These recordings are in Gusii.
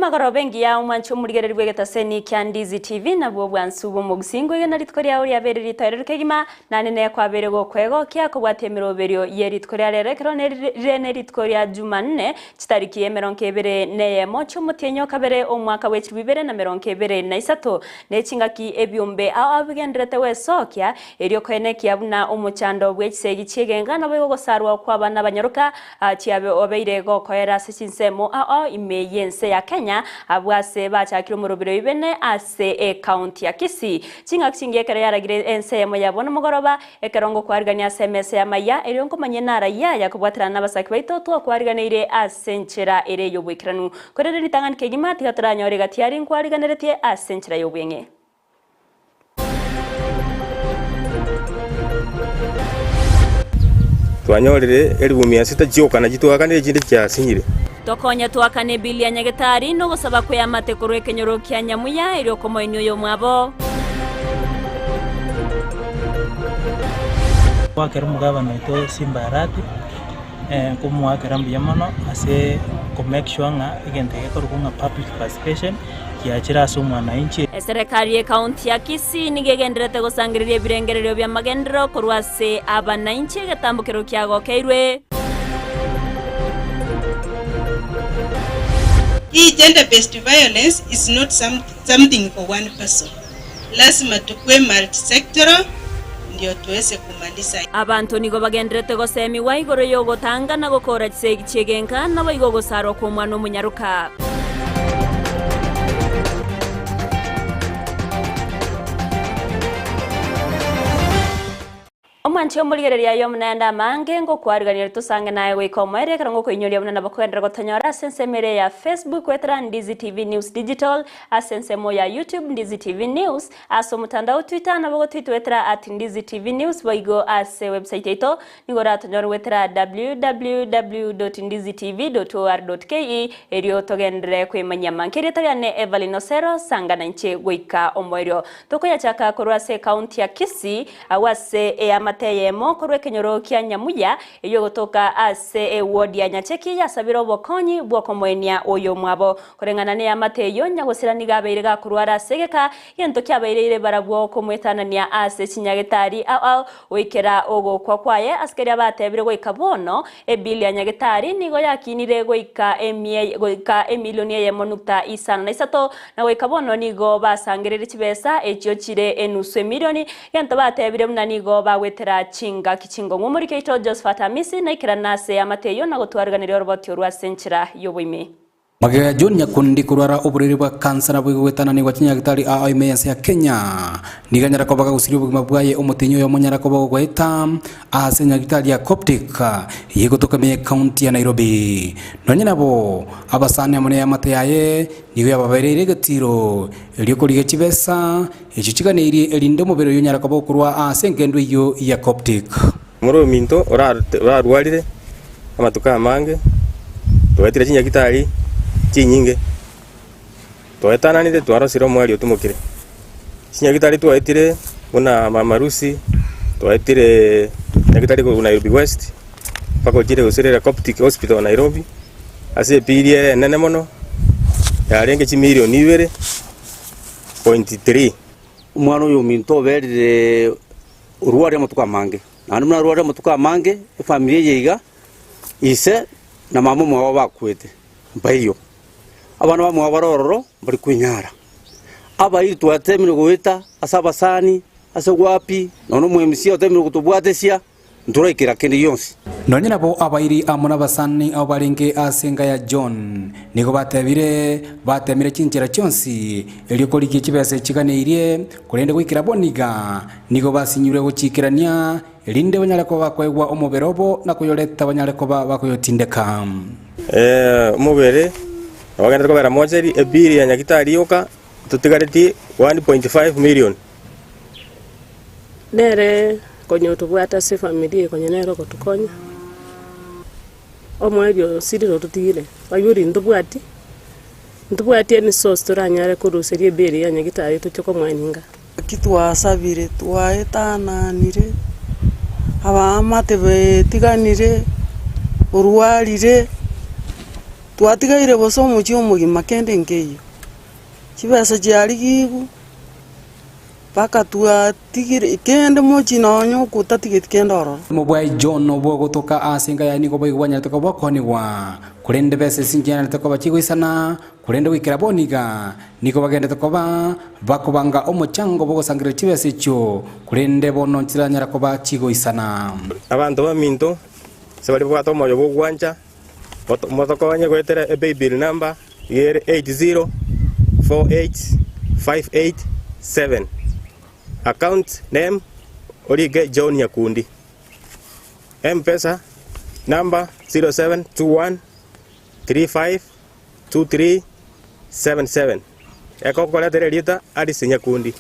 Emagoroba engiya omwanche omorigereria bw'egetaseni kia Ndizi TV nabwo obwansu bw'omogusii nkoigena rituko riao riabeire ritoereru kegima nane nekwabeire gokwegokia kobwatia emeroberio ye rituko ria rero ekero rire ne rituko ria Jumanne chitariki emerongo ebere neyemo chi'omotienyi o kabere omwaka bwe chilifu ibere na merongo ebere na isato ne chingaki ebiombe ao ao bigendererete gwesokia erio koenekia buna omochando bwe chisegi chi'egenga naboigo gosarwa kw'abana abanyaroka Chiabe obeire gokoera ase chinsemo ao ime y'ense ya Kenya, abwo ase bachakire omoroberi oibene ase ecounty ya Kisii. Ching'aki chingiya ekero yaragire ense eyemo yabo nomogoroba, ekero ngokwarigania ase emesa y'amaiya, erio nkomanyie nara yaya kobwaterana nabasaki baito twakwariganeire ase enchera ere y'oboikeranu. Korende ritang'ani kegima tiga toranyore egati aria nkwariganeretie ase enchera y'obweng'e. Twanyorire elifu mia sita chioka nachi twakanire echinde chiasinyire. Tokonye toakane ebill ya nyagetari na ogosaba kw'eamate korwa ekenyoro kia nyamuya erio okomoenia oyomwabo. Goakera omogabana oito Simba Arati, nkomoakera mbuya mono ase ko make sure ng'a egento gekorokwa ng'a public participation giachire ase omwananchi. Eserekari y'Ekaunti ya Kisii nigo egendererete gosangereria ebirengererio bi'amagenderero korwa ase abanainchi egetambokero kiagokeirwe. Hii gender based violence is not something for one person. Lazima tukue multi-sectoral ndio tuweze kumaliza. Abanto nigo bagendererete gosemigwa igoro y'ogotanga na gokora chisegi chi'egenka, naboigo ogosarwa kw'omwana omonyaroka. Omwanche omorigereria aye omonende amange, ngokwariganirie tosange naye goika omoerio ekero ngokoinyoria buna nabo kogenderera gotonyora ase ensemo ere ya Facebook goetera Ndizi TV News Digital, ase ensemo ya YouTube Ndizi TV News, ase omotandao Twitter nabo gotwitwetera at Ndizi TV News boigo ase website yaito nigo oratonyore goetera www.ndizitv.or.ke erio togenderere kwemanyia amange. Erieta riane Evelyn Osero, sanga nainche goika omoerio. Tokoyachaka korwa ase ekaunti ya Kisii Agwo ase eamate eyemo korwa ekenyoro kia Nyamuya, eyio egotoka ase ewodi ya Nyacheki yasabire obokonyi bw'okomoenia oyomwabo. Koreng'ana neamate eyio, nyagosira nigo abeire gakorwara ase egeka, gento kiabaireire barabwo komoetanania ase chinyagetari ao ao goikera ogokwa kwaye. Ase keria batebire goika bono, ebill ya nyagetari nigo yakinire goika emia goika emilioni eyemo nukta isano na isato, Na goika bono nigo basangereire chibesa echio chire enusu emilioni, gento batebire buna nigo bagwetera chingaki chingong'u. Omoriki oito Josephat Amisi naikerane ase eamate eyio na gotwariganeria oroboti orwo ase enchera y'oboime. Magega ya John Nyakundi korwara oborwaire bwa kansa naboigo goetananigwa chinyagitari aa ime y'ense ya Kenya, nigo anyara koba gagusiria obogima bwaye omotenyi oyomo onyara koba ogoeta ase enyagitari ya Coptic eye egotoka ime y'ecounty ya Nairobi. Nonye nabo, abasani amo neamate yaye Nigo yababereire egetiiro, erio korigia chibesa echio chiganeirie, erinde omobere oyio onyare koba okorwa ase engendu eyio ya Coptic. Omoro ominto orarwarire amatuko amange, twaetire chinyagitari chinyinge, twaetananire twarosire omweri otumokire. Chinyagitari twaetire buna Mama Lucy, twaetire nyagitari korwa Nairobi West, mpaka ochire gose Coptic Hospital Nairobi. Ase epiiri ere enene mono, yarenge chimilioni ibere point three. Omwana oyo ominto oberire orware amatuko amange, naende buna arwarire amatuko amange, efamiri eye iga, ise na mama omwabo bakwete, mbaiyo. Abana bamwabo bare ororo, mbari kwenyara. Abairi twatemire goeta ase abasani, ase wapi, nonya omo MC otemire gotobwatesia. Ntoraikera kende gionsi. Nonya nabo abairi amo nabasani abo barenge ase enka ya John nigo batebire, Batemire chinchera chionsi erio korigia chibesa echiganeirie, korende goikera bono iga nigo basinyirwe gochiikerania, erinde banyare koba bakoegwa omobere obo na koyoreta banyare koba bakoyotindeka. Omobere nogenderete kobera mocheri, ebill ya nyagitari yoka totigaretie 1.5 million. Nere konya otobwate ase efamiri eye konya nere ogotokonya, omoerio osirire ototigire, abaibori ntobwati, ntobwati any source toranyare koruseria ebill ya nyagetari toche komoeninga. Naki twasabire twaetananire, abaamate baetiganire, orwarire. Twatigaire bosa omochie omogima kende nkeiyo. Chibesa chiarigigwe, mpaka twatigire kende mochie nonya okotatigeti kende ororo. Omobwai John obwo ogotoka ase enka yaye nigo boigo bwanyarete koba okoonigwa, korende besa esi nchianyarete koba chigoisana, korende goikera bono iga nigo bagenderete koba bakobanga omochango bw'ogosangereria chibesa echio, korende bono nchiranyara koba chigoisana. Abanto baminto, ase baria babwate omoyo bw'ogwancha, motokonye goetera epaybill number iga ere 8048587. Account name orike John Nyakundi. Mpesa number 0721352377. Ekokoretera erieta Alice Nyakundi.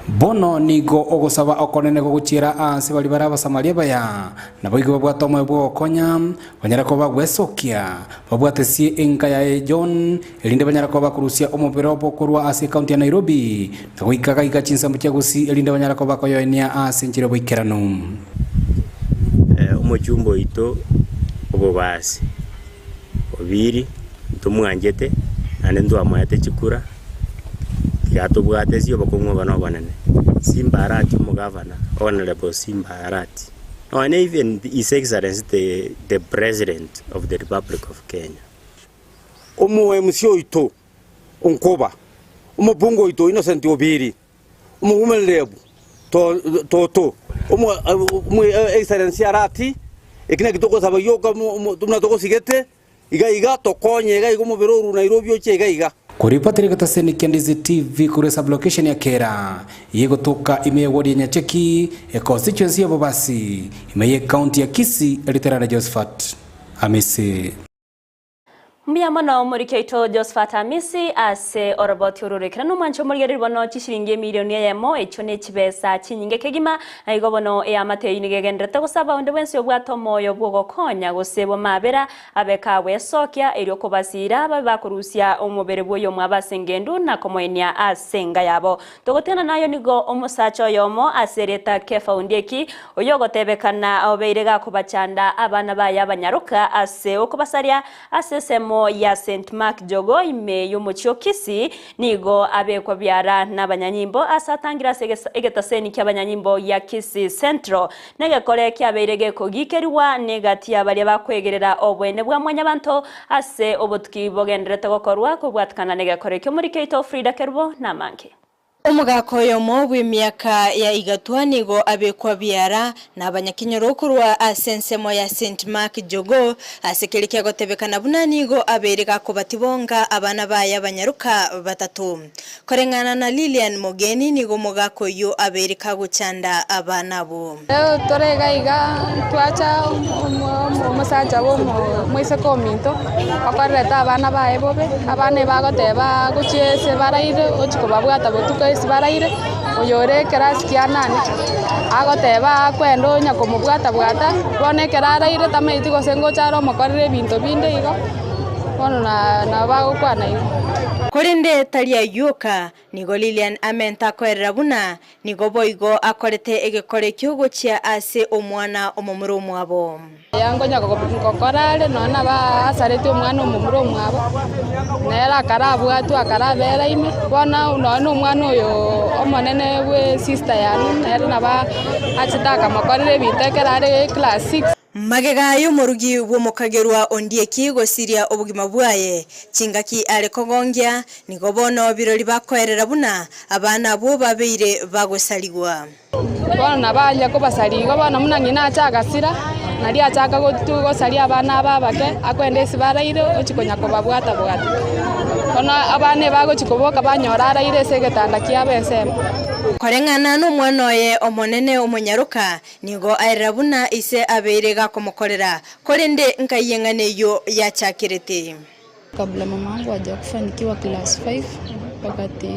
Bono nigo ogosaba okonene gogochiera aase baria bare Abasamaria abaya, naboigo babwate omoyo bw'ogokonya, banyare koba bagwesokia, babwatesie enka yaye John, erinde banyare koba bakorusia omobere obo korwa ase ekaunti ya Nairobi, na goika gaiga chinsambo chia Gusii, erinde banyare koba bakoyoenia ase enchera y'oboikeranu. Omochumba oito obobasi Obiri ntomwanchete naende ntwamoete chikura, tiga atobwatesie obokong'u obo na obonene. Simba Arati omogavana, Honourable Simba Arati, nonya even His Excellency the the President of the Republic of Kenya. Omo MC oito Onkoba, omobunge oito Innocent Obiri, Omogumereri toto, Excellency Arati, eki naki togosaba gioka buna togosigete, iga iga tokonye iga iga omobere orure Nairobi oche iga iga. Koripotera egetaseni kia Ndizi TV korwa esublocation ya Kera, eyegotoka ime ye ward ya Nyacheki, econstituency ya Bobasi, ime ye county ya Kisii, erieta riane Josephat Amisi. Mbuya mono omoriki oito Josphat Amisi ase oroboti oro roikera nomwancho omorigereria bono chishilingi emilioni eyemo echio ne chibesa chinyinge kegima na igo bono eamate eyio nigo egendererete gosaba onde bwensi obwate omoyo bw'ogokonya gose bw'amabera abe kagwesokia erio kobasiira babe bakorusia omobere bw'oyomwabo ase engendu na komoenia ase enga yabo. Togotiana nayo nigo omosacha oyomo ase erieta Kefa Ondieki, oyogotebekana obeire gakobachanda abana baye abanyaroka ase okobasaria ase esemo ya St Mark Jogoo ime y'omochie o Kisii, nigo abekwa biara nabanyanyimbo ase atangire ase egetaseni ki'abanyanyimbo gia Kisii Central. Negekore kiabeire gekogikerigwa negati ya baria bakwegerera oboene bwa mwanyabanto ase obotuki bogendererete gokorwa kobwatikana negekore ki'omoriki oito Frida Kerubo namange. Omogaka oyomo bw'emiaka ya igatwa nigo abekwa biara nabanyakenyoro korwa ase ensemo ya Saint Mark Jogoo, ase keria kiagotebekana buna nigo abeire gakobatibonga abana baye abanyaroka batato. Koreng'ana na Lilian Mogeni nigo omogaka oyio abeire kagochanda abana abwo. Rero tore iga iga twacha omosacha bwa omoiseke ominto okorerete abana baye bobe, abana ebagoteba gochia ase baraire ochia kobabwata botuko ase baraire, oyore ekerasi kia nane agoteba akwenda onya komobwata bwata, bono ekero araire tamanyeti gose ngocha are omokorere ebinto binde igo, bono nabo bagokwana igo. Korende tari ayio oka, Nigo Lilian amenta akoerera buna nigo boigo akorete egekore ekio gochia ase omwana omomura omwabo. Aya nkonya gokora are nonya nabo asaretie omwana omomura omwabo, nere akarabwatwe akarabera ime, bono nonya na omwana oyo omonene bwe sister yane nere nabo achete akamokorera ebinto ekero are class six. Magega y'omorugi bw'omokagerwa Ondieki gosiria obogima bwaye, chingaki are kogongia, nigo bono birori bakoerera buna abana abwo babeire bagosarigwa. Bono nabo aria kobasaria igo bono buna ng'ina acha agasira, nario achaka gosaria abana aba abake, akoenda ase baraire ochia konya kobabwata-bwata. Bono abana ebagochia koboka banyora araire ase egetanda kiabo ensemo. Koreng'ana nomwana oye omonene omonyaroka, Nigo aerera buna ise abeire gakomokorera, korende nkai eng'ana eyio yachakerete. Kabla mama yangu hajakufa nikiwa class 5 wakati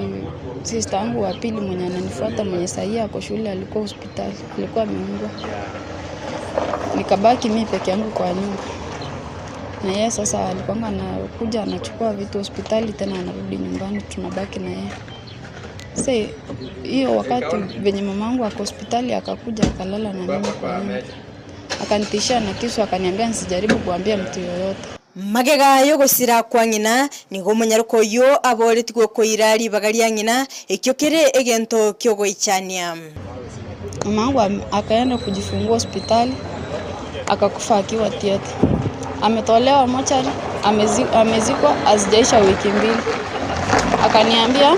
sister yangu wa pili mwenye ananifuata mwenye sahii ako shule alikuwa hospitali alikuwa ameungua nikabaki mi peke yangu kwa nyumba na yeye sasa alikuwanga anakuja anachukua vitu hospitali tena anarudi nyumbani tunabaki na yeye Sasa hiyo wakati venye mamangu ako hospitali akakuja akalala na mimi kwa nyumba, akanitishia na kisu, akaniambia nisijaribu kuambia mtu yoyote. Magega y'ogosira kwa ng'ina, nigo omonyaroka oyio aboretigwe koira ribaga ria ng'ina, ekio kere egento ki'ogoichania. Mamangu akaenda kujifungua hospitali akakufa akiwa theatre. Ametolewa mochari, amezikwa hazijaisha wiki mbili. Akaniambia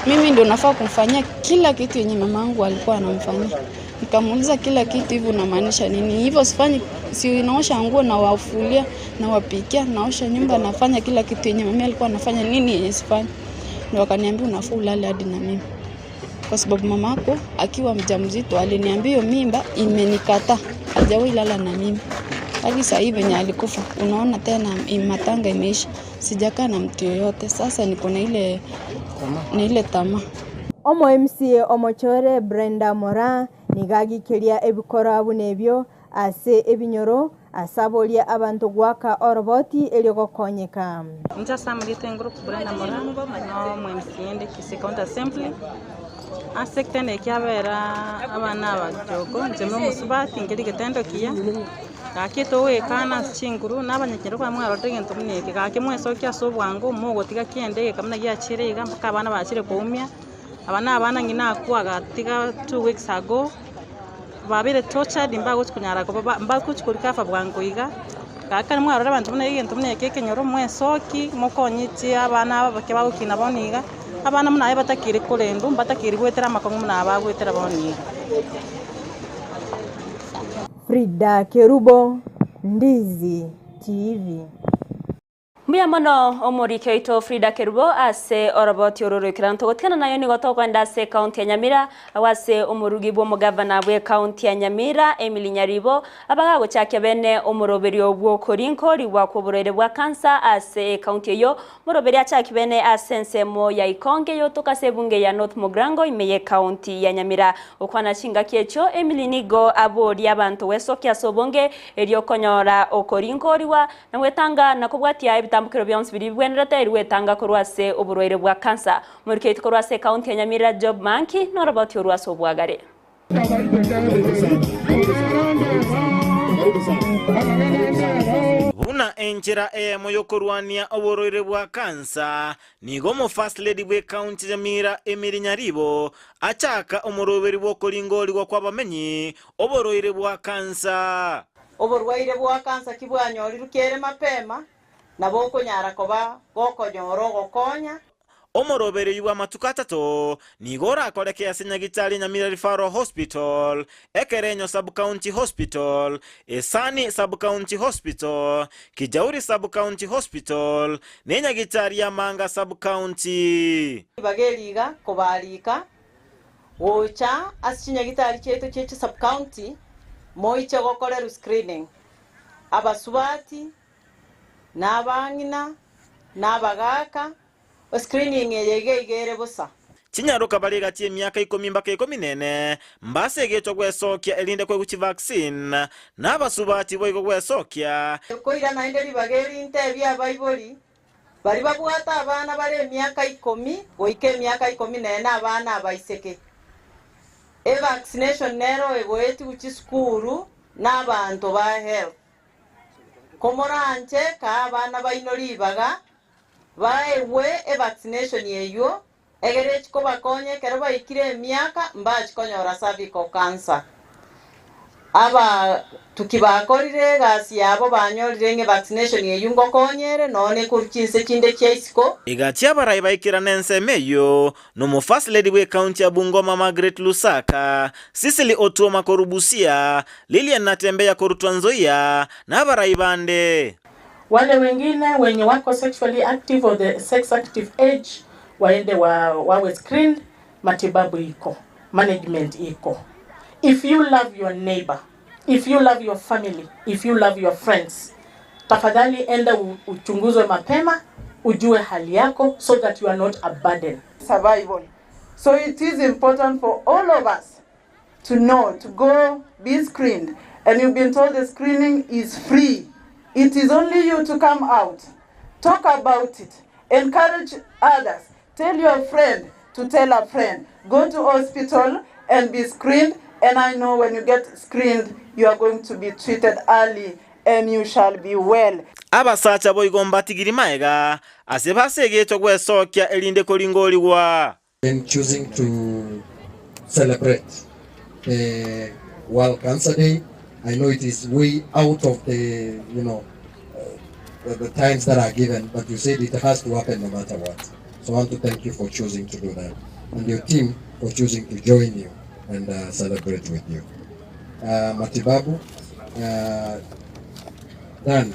mimi ndio nafaa kumfanyia kila kitu yenye mamangu alikuwa anamfanyia. Nikamuuliza kila kitu hivi unamaanisha nini? Hivyo sifanyi, si naosha nguo na wafulia na wapikia, naosha nyumba nafanya kila kitu yenye mama alikuwa anafanya nini yenye sifanyi. Ndio akaniambia unafaa ulale hadi na mimi. Kwa sababu mamako akiwa mjamzito aliniambia hiyo mimba imenikataa, hajawahi lala na mimi. Hadi sasa hivi venye alikufa, unaona tena matanga imeisha, sijakaa na mtu yoyote. Sasa niko na ile na ile tamaa. Omo MCA omochore Brenda Moraa nigo agikeria ebikora buna ebio ase ebinyoro ase aboria abanto goaka oroboti erio gokonyeka. Inche ase amarieta enguru Brenda Moraa, no omo MCA inde Kisii County Assembly, ase eketendo eke kiabera abana aba jogoo, inche na omosubati nkeri egetendo kiya, gaki togoekana ase chinguru na abanyakenyoro kwanya mwarorire egento buna eke, gaki mwesokia ase obwango mogotiga kende egeka buna giachire iga mpaka abana bachire koumia, aba na abana ng'ina akwa agatiga 2 weeks ago, babeire tortured mbagochi konyara koba ba mbagochi ko recover bwango iga, gaki ekero mwarora abanto buna egento buna eke ekenyoro mwesoki mokonyetie abana aba bake bagokina bono iga, abana buna aye batakiri korendwa mbatakiri goetera amakong'u buna aba bagoetera bono iga. Frida Kerubo, Ndizi TV. Mbuya mono omoriki oito Frida Kerubo ase oroboti oro roikeranu. Togotigana nayo nigo tokoenda ase ekaunti ya Nyamira agwo ase omorugi bw'omogavana bw'ekaunti ya Nyamira Emily Nyaribo abagagochakia bene omoroberio bw'okorinkorigwa kw'oborwaire bwa kansa ase ekaunti eyio. Moroberi achaki bene ase ensemo ya Ikonge yotoka ase ebunge ya North Mugirango ime y'ekaunti ya Nyamira. Gokwana chingaki echio Emily nigo aboria abanto gwesokia ase obonge erio okonyora okorinkorigwa na gwetanga na kobwatia ebitambukero bionsi biria bibwenerete erio gwetanga korwa ase oborwaire bwa kansa. Omoriki oito korwa ase ekaunti ya Nyamira Job Manki noroboti orwo ase obwagare. Buna enchera eyemo y'okorwania oborwaire bwa kansa, nigo omo-First Lady bw'ekaunti ya Nyamira Emily Nyaribo achaka omoroberi bw'okoringorigwa kw'abamenyi oborwaire bwa kansa. Oborwaire bwa kansa ki bwanyorirwe kere mapema, nabo okonyara koba gokonyora ogokonya. Omoroberio bw'amatuko atato nigo orakoreke ase Nyagitari Nyamira Referral Hospital, Ekerenyo Sub-County Hospital, Esani Sub-County Hospital, Kijauri Sub-County Hospital, ne Nyagitari ya Manga Sub-County. Bageriga kobarika gocha ase chinyagitari chiaito chia sub-county moiche gokorerwa screening abasubati na abang'ina na abagaka screening eye iga igere bosa. Chinyaroka bari gati emiaka 10 mpaka 14 mbasegetwa gwesokia erinde kweguchi vaccine na abasubati boigo gwesokia. Koira naende ribaga eri abaibori bari babwata abana bare emiaka 10 goika emiaka 14 abana abaiseke. E vaccination nero egoeti guchi sukuru na abanto ba health. Komoranche ka abana baino ribaga baegwe e vaccination eyo egere chikobakonye ekero baikire emiaka mbachikonyora cervical cancer. Aba tukibakorire egasi yabo banyorire ng'e vaccination eyu ngokonyere none korwa chinse chinde chia isiko. Igati abarai baikirana ensemo eyo nomo First Lady bw'ekaunti ya Bungoma Margaret Lusaka, Cecily Otuoma korwa Busia, Lilian Natembeya korwa Trans Nzoia na abarai bande. Wale wengine wenye wako sexually active or the sex active age waende wawe screened. Matibabu iko, management iko. If you love your neighbor, if you love your family, if you love your friends, tafadhali enda uchunguzwe mapema, ujue hali yako so that you are not a burden. Survival. So it is important for all of us to know, to go be screened. And you've been told the screening is free. It is only you to come out, talk about it, encourage others, tell your friend to tell a friend. Go to hospital and be screened. And I know when you get screened, you are going to be treated early. and you shall be well. Abasacha boigo mbatigiri magega ase basegetwe gwesokia erinde koringorigwa. In choosing to celebrate the World Cancer Day, I know it is way out of the, you know, the, the times that are given, but you said it has to happen no matter what. So I want to thank you for choosing to do that, and your team for choosing to join you and celebrate with you. Matibabu, Dan,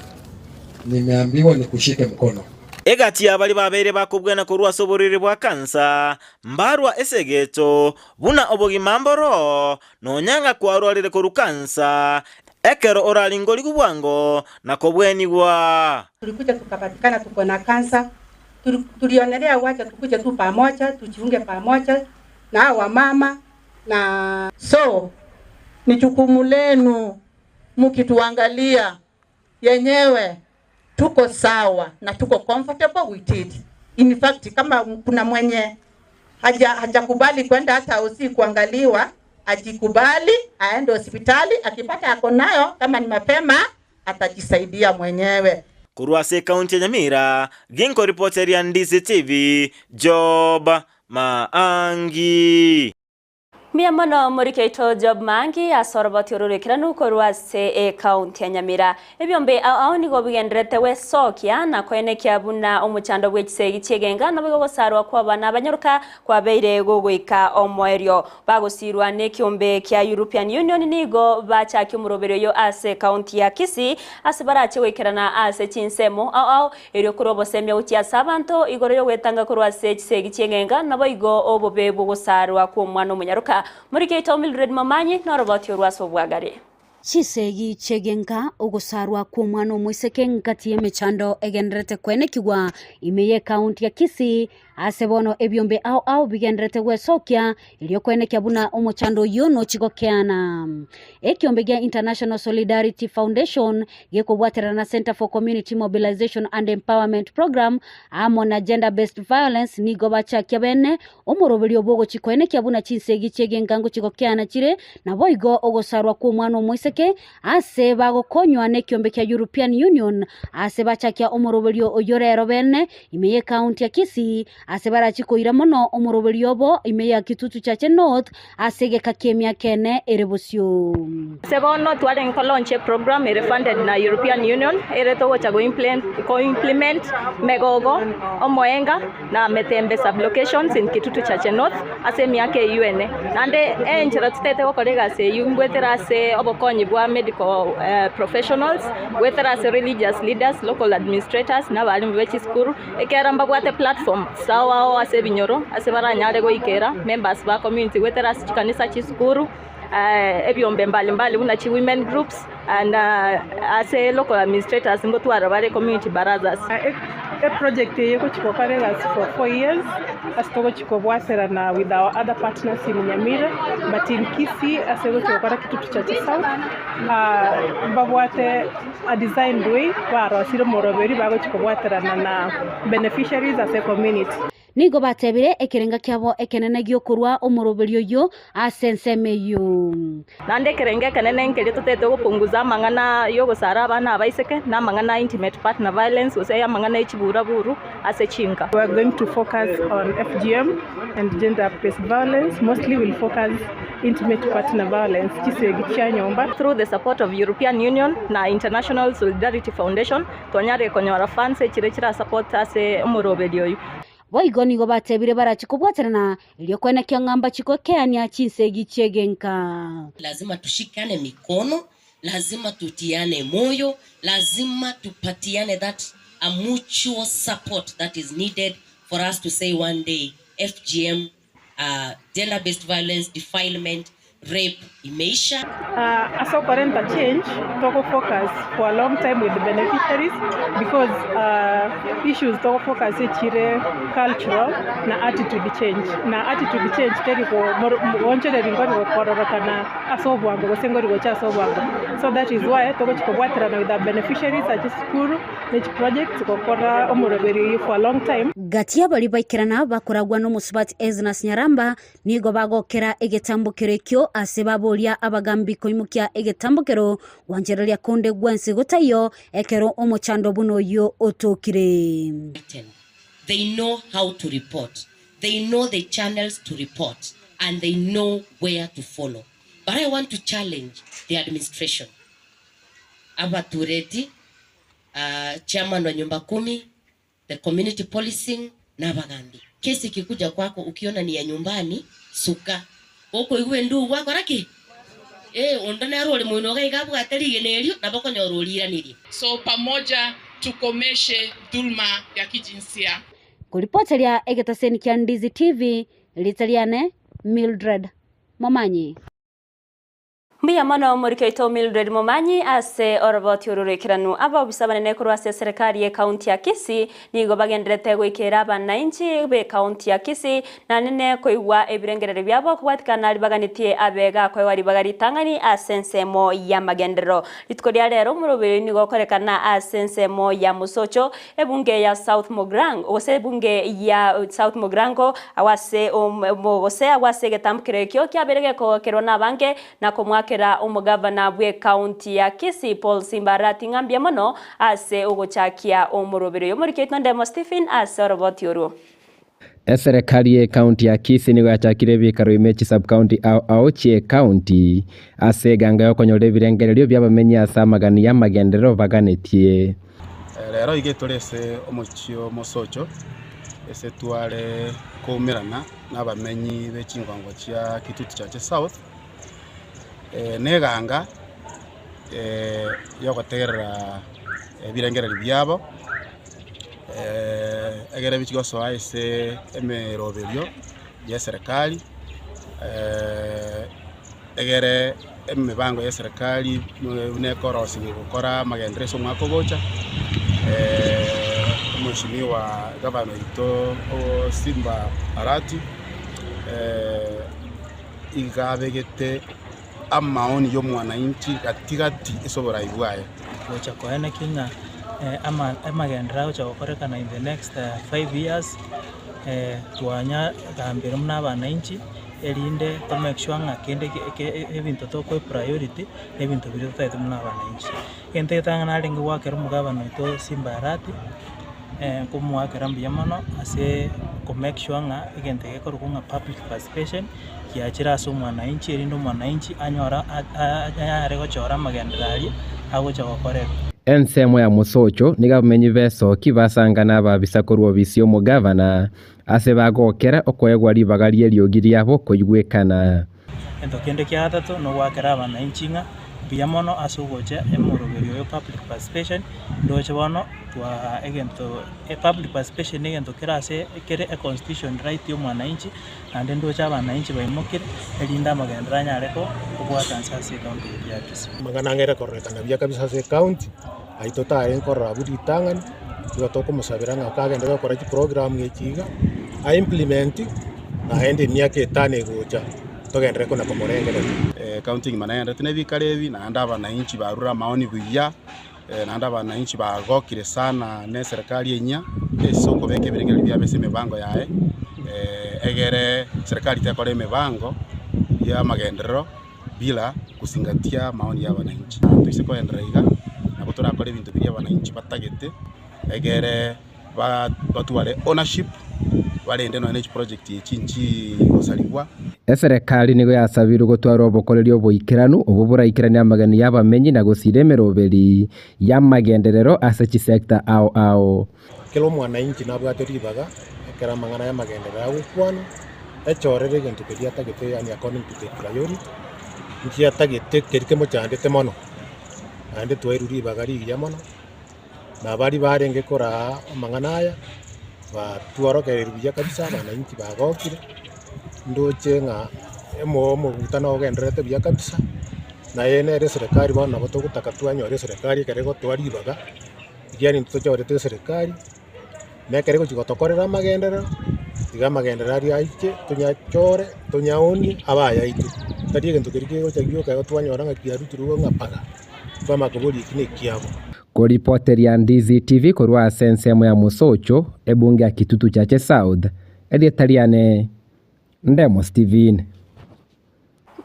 nimeambiwa nikushike mkono. Egati y'abaria babeire bakobwena korwa ase oboriri bwa kansa, mbarwa esegeto, buna obogima mboro, nonya ng'a kwarwarire korwa kansa, ekero oraringorigwe bwango na kobwenigwa. Tulikuja tukapatikana tuko na kansa, tulionelea wacha tukuje tu pamoja, tujiunge pamoja na hawa wamama na so ni jukumu lenu mkituangalia yenyewe tuko sawa na tuko comfortable with it. In fact, kama kuna mwenye hajakubali kwenda hata usi kuangaliwa, ajikubali aende hospitali, akipata ako nayo, kama ni mapema atajisaidia mwenyewe. Korwa ase ekaunti ya Nyamira, ginkoripoteria Ndizi TV, Job Maangi. Mbuya mono morike oito Job Maangi ase oroboti oro roikeranu korwa ase ecounty ya Nyamira. Ebiombe ao ao nigo bigendererete gwesokia na koenekia buna omochando bwe chisegi chi'egenga naboigo ogosarwa kw'abana abanyaroka kwabeire gogoika omoerio. Bagosirwa nekiombe kia European Union nigo bachakia omoroberio oyo ase ecounty ya Kisii ase barache goikerana ase chinsemo ao ao Erio korwa obosemia gochia ase abanto igoro y'ogwetanga korwa ase chisegi chi'engenga, naboigo obobe bw'ogosarwa kw'omwana omonyaroka. Morikeito Mildred Momanyi noroboti orwo ase obwagare. Chisegi chi'egenka, ogosarwa kw'omwana omoiseke ngati y'emechando egendererete koenekigwa ime y'ekaunti ya Kisii, ase bono ebiombe ao ao bigendererete gwesokia erio koenekia buna omochando oyio nochi gokeana. Ekiombe gia International Solidarity Foundation gekobwaterana na Centre for Community Mobilization and Empowerment Program amo na Gender Based Violence nigo bachakia bene omoroberio bw'ogochi koenekia buna chinsegi chi'egenka ngochi gokeana chire naboigo ogosarwa kw'omwana omoiseke ase bagokonywa nekiombe kia European Union ase bachakia omoroberio oyio rero bene ime y'ekaunti ya Kisii ase barachi koira mono omoroberio obo ime ya Kitutu Chache North ase egeka ki'emiaka ene ere bosio. Ase bono twarenge ko launch e program ere funded na European Union ere togocha go implement Megogo, Omoenga na Metembe sub locations in Kitutu Chache North ase emiaka eyio ene. Naende enchera totete gokora egasi eyio mbwetera ase obokonyi bwa medical professionals, goetera ase religious leaders, local administrators na abalimu be chisukuru, ekiagera mbabwate platform ao ao ase ebinyoro ase baranyare goikera members ba community goetera ase chikanisa, chisukuru, ebiombe mbali mbali buna chi women groups and ase local administrators ngotwara bare community barazas. Eproject eye egochi gokora egasi for 4 years ase togochi kobwaterana with our other partners in Nyamira but in Kisii ase egochi gokora Kitutu Chache South mbabwate a designed way barosire omoroberi bagochi kobwaterana na beneficiaries ase ecommunity. Nigo batebire ekerenga kiabo ekenene gi'okorua omoroberio oyio ase ensemo eyio. Naende ekerengo ekenene nkeria totete gopunguza amang'ana y'ogosara abana abaiseke, na amang'ana a intimate partner violence, gose amang'ana e chiburaburu ase chinka. We are going to focus on FGM and gender based violence, mostly we'll focus intimate partner violence, chisegi chia nyomba. Through the support of European Union na International Solidarity Foundation, twanyarire konyora funds echire chira support ase omoroberio oyio. Boigo nigo batebire barache kobwaterana erio koenekia ng'a mbachi gokeania chinsegi chi'egenka. Lazima tushikane mikono, lazima tutiane moyo, lazima tupatiane that a mutual support that is needed for us to say one day FGM, gender based violence, defilement, rape imeisha. Ase okorenta change togo focus for a long time with the beneficiaries because issues togo focus echire cultural na attitude change na attitude change teri goonchoreria nkori gokororokana ase obwango gose nkori gocha ase obwango so that is why togochi kobwaterana with our beneficiaries ase chisukuru ne chiprojects gokora omoroberi oyio for a long time. Gati y'abaria baikerana bakoragwa nomosubati Esnas Nyaramba nigo bagokera egetambo kerekio ase baboria. koboria abagambi koimokia egetambokero gwanchereria konde gwensi gotaiyo ekero omochando buna oyio otokire. They know how to report, they know the channels to report and they know where to follow. But I want to challenge the administration, abatureti, chairman wa nyumba kumi, the community policing na abagambi. Kesi ikikuja kwako ukiona ni ya nyumbani, suka. Okoigwa endugu gwakora ki? Eh, onde nere ore moino iga iga abwate rigena erio, nabo okonyora oriiranirie. So pamoja tukomeshe dhulma ya kijinsia. Koripoteria egetaseni kia Ndizi TV, Erieta riane Mildred Momanyi. Mbuya mono omoriki oito Mildred Momanyi ase oroboti oro roikeranu. Abaobisa abanene korwa ase eserekari y'ecounty ya Kisii nigo bagenderete goikera abanainchi b'ecounty ya Kisii naende koigwa ebirengererio biabo kobwatikana aria baganetie abe gakoegwa ribaga ritang'ani ase ensemo y'amagenderero. Rituko ria rero omoroberi nigo okorekana ase ensemo ya Mosocho Ebunge ya South Mugirango, gose ebunge ya South Mugirango, agwo ase gose agwo ase egetambokero ekio kiabeire gekogokerwa nabange na komoakera omogavana bw'ecounty ya Kisii Paul Simba Arati ng'a mbuya mono ase ogochakia omoroberi oyo. Omoriki oito Ndemo Stephen ase oroboti orwo. Eserekari y'ecounty ya Kisii nigo yachakire ebiikaro ime chisub-county ao ao chi'ecounty ase eganga y'okonyora ebirengererio bi'abamenyi ase amagani y'amagenderero baganetie. Rero iga tore ase omochie o Mosocho, ase tware koumerana nabamenyi be chingongo chia Kitutu Chache South, neganga yogotegerera ebirengererio biabo, egere bichie gosoa ase emeroberio y'eserekari, egere emebango y'eserekari buna ekorosigwa gokora amagenderero ase omwaka ogocha, omweshimiwa gavana oito Simba Arati, iga abegete amaoni y'omwananchi gati gati ase oborai bwaye. Gocha koenekia ng'a amagenderero agocha gokorekana in the next 5 years, twanya gambera buna abananchi erinde to make sure ng'a kende ebinto tokoa priority na ebinto biria totaete buna abananchi. Egento egetang'ani narenge goakera omogabana oito Simba Arati, nkomoakera mbuya mono ase ko make sure ng'a egento gekorokwa ng'a public participation giachire ase omwananchi erinde omwananchi anyore anyare gochora amagenderero aria agocha gokorerwa. Ensemo ya Mosocho nigo abamenyi b'esoki basangana ababisa korwa obisi y'omogavana ase bagokera okoegwa ribaga ri'eriogi riabo koigwekana. Egento kende kia gatato nogoakera abananchi ng'a mbuya mono ase ogocha emoroberio oyo public participation, ndoche bono twa egento public participation na egento kere ase kere econstitution right ya omwananchi, naende ndoche abananchi baimokire erinde amagenderero anyare kobwata nse ase ecounty eye ya Kisii. Amang'ana ang'ere kororekana buya kabisa ase ecounty, ayio totarenge korora abwo ritang'ani, igo tokomosabera ng'a kagende gokora chiprogram echi iga, a implement naende emiaka etano egocha togenderere kona komorengereria. Ecounty engima nagenderete na ebikaro ebi, naende abananchi barure amaoni buya, naende abananchi bagokire sana na eserekari enyia, ase okobeka ebirengererio biabo ase emebango yaye, egere serikali tekora emebango ya amagenderero bila kuzingatia maoni ya abananchi. Toise koenderera iga, nabo torakore ebinto biria abananchi batagete, egere batware ownership, barende nonya ne chiproject echi nchigosarigwa. Eserekari nigo yasabirwe gotwara obokoreri oboikeranu obwo boraikeranie amageni y'abamenyi na gosira emeroberi y'amagenderero ase chisector ao ao. Kera omwananchi nabwate ribaga ekero amang'ana y'amagenderero agokwanwa, echorere egento keria atagete yaani according to the priority, nki atagete keria kemochandete mono, naende twairwe ribaga rigiya mono, na baria barenge koraa amang'ana aya, batworokereiri buya kabisa abananchi bagokire, ndoche ng'a omogutano ogendererete buya kabisa, naye nere eserekari bono nabo togotaka twanyora eserekari ekero egotoa ribaga, ekiagera intwe tochorete eserekari, na ekero egochi gotokorera amagenderero, tiga amagenderero aria aiche tonyachore tonyaonie abe ayaito, tari egento keria kegocha gioka igo twanyora ng'a kiarutirwe ng'a paga, twamanya koboria eki na ekiabo. Koripoteria Ndizi TV korwa ase ensemo ya Mosocho, ebunge ya Kitutu Chache South, erieta riane Ndemo Stephen.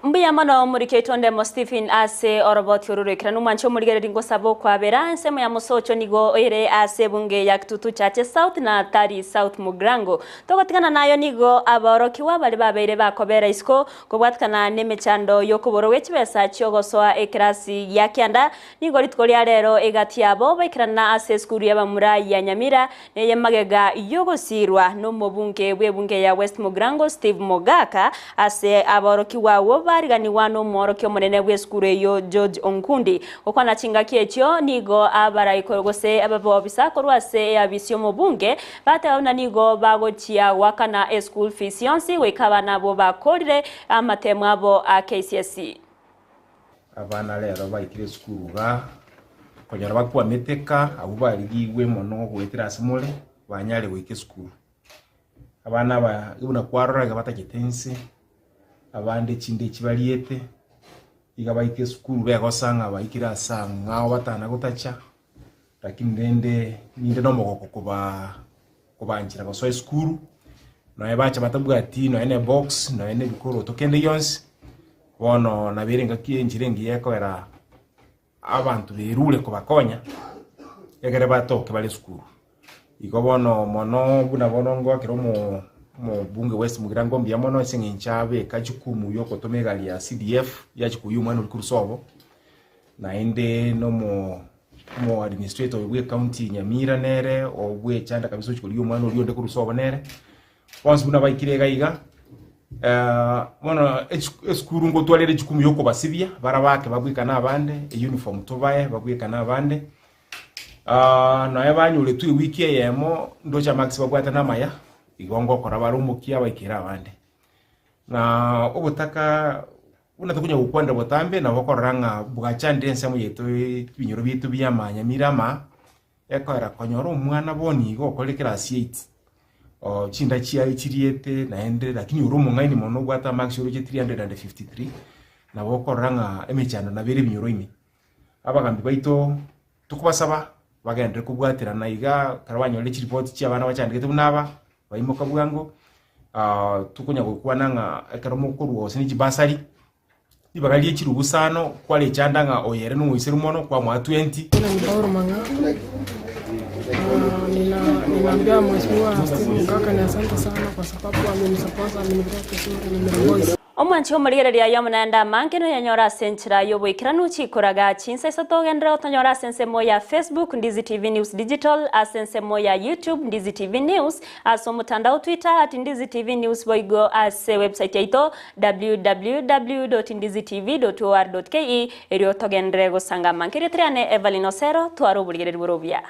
Mbuya mono omoriki oito Ndemo Stephen ase oroboti oru roikeranu omwanche omorigereri ngosaba okwabera ensemo ya mosocho nigo ere ase ebunge ya Kitutu Chache South na Tari South Mugirango. Togotigana nayo nigo abaorokigwa baria babeire bakobera isiko kobwatikana nemechando yokoborwa gwe chibesa chiogosoa ekerasi gia kianda nigo rituko ria rero egati yabo baikerana ase esukuru y'abamura ya Nyamira Neye magega y'ogosiirwa nomobunge bw'ebunge ya West Mugirango Steve Mogaka ase aborokigwa abwo bariganigwa nomworokia omonene bw'esukuru eyio George Onkundi. Gokwana chingaki echio nigo abaraiko gose ababoobisa korwa ase eabisi y'omobunge bateba buna nigo bagochia goakana eschool fees yonsi goika abana abwo bakorire amatemo abo a KCSE. Abana rero baikire esukuru igaa, konyora bakwamete ka, abwo barigigwe mono goetera ase more, banyare goika esukuru. Abana aba buna kwarora iga batachete inse, abande chinde echi bariete, iga baika esukuru begosa ng'a baikire ase ang'ao batana gotacha, lakini rende ninde na omogoko kobaa kobanchera gosoa esukuru, nonya bacha batabwati nonya na ebox, nonya na ebikoroto kende gionsi, bono nabo ere engaki enchera engiya ekoera abanto berure kobakonya, ekere batoke bare esukuru. Igo bono mono buna bono ngoakera omo omobunge West Mugirango mbuya mono ase eng'encho abeka jukumu ya ogotoma egari ya CDF yachi koyia omwana oria korwa sobo, naende na omo omo administrator oyo bwa ecounty Nyamira nere obwechanda kabisa ochia korigia omwana oria onde korwa sobo nere, bonsi buna baikire iga iga, bono esu esukuru ngotwarire ejukumu ya okobasibia, bara bake babwekane abande, euniform tobae babwekane abande, nonya banyoretwe ewiki eyemo, ndoche amarks babwate namaya, igo ngokora bare omokia baikere abande. Na obotaka Buna tokonya gokwanera botambe, nabo okorora ng'a bwachandire ensemo yaito ebinyoro biaito bi'amanyamira ama, ekoera konyora omwana bono iga okorire class eight, oo chinda chiaye chiriete naende lakini ore omong'aini mono obwate amarks oroche 353, nabo okorora ng'a emechando nabo ere ebinyoro ime. Abagambi baito tokobasaba bagenderere kobwaterana iga ekero banyorire chiripoti chia abana bachandegete buna aba, baimoka bwango, tokonya gokwana ng'a ekero mokorwa gose ne chibasari, ribaga rie chirubu isano kwarechanda ng'a oyo ere nomoiseru mono kwamoa 20. Jina ni Paul Mang'a. Ah, nina ninaambia Mheshimiwa Steve Mukaka ni asante sana kwa sababu amenisupport, amenipea vizuri, nimerejoice. Omwanchi omorigereria aye omonene amange noyanyore ase enchera y'oboikeranu chikoraga chinsa isato ogenderere gotonyora ase ensemo ya Facebook Ndizi TV News Digital ase ensemo ya YouTube Ndizi TV News ase omotandao Twitter at Ndizi TV News boigo ase website yaito www.ndizitv.or.ke erio togenderere gosanga amange. Erieta riane Evelyn Osero tware oborigereria bore obuya.